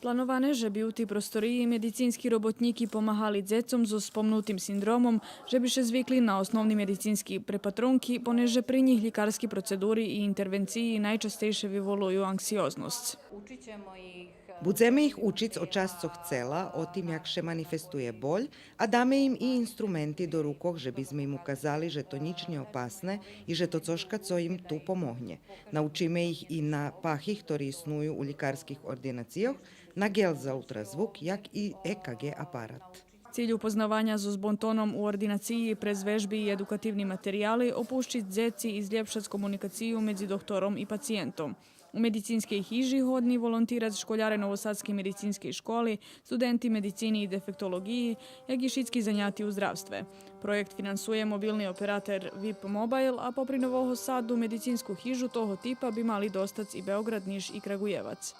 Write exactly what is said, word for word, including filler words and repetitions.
Плановане же би у тей просториї медицински роботнїки помагали дзецом зоз спомнутим синдромом, же би ше звикли на основни медицински препатрунки, понеже при нїх лїкарски процедури и интервенциї найчастейше виволую анксиозносц. Будземе их учиц о часцох цела, о тим як ше манифестує боль, а даме им и инструменти до рукох же би зме им указали же то нїч нє опасне и же то цошка цо им ту помогнє. Научиме их и на пахи хтори исную у лїкарских ординацийох, на ґел за ултразвук, як и Е К Ґ апарат. Циль упознаваня зоз бонтоном у ординациї през вежби и едукативни материяли опущиц дзеци и злєпшац комуникацию медзи доктором и пациєнтом. У медицинскей хижи годни волонтирац школяре Новосадскей медицинскей школи, студенти медицини и дефектолоґиї, як и шицки заняти у здравстве. Проєкт финансує мобилни оператор Вип Мобайл, а попри Нового Саду медицинску хижу того типа би мали достац и Беоґрад, Ниш и Крагуєвац.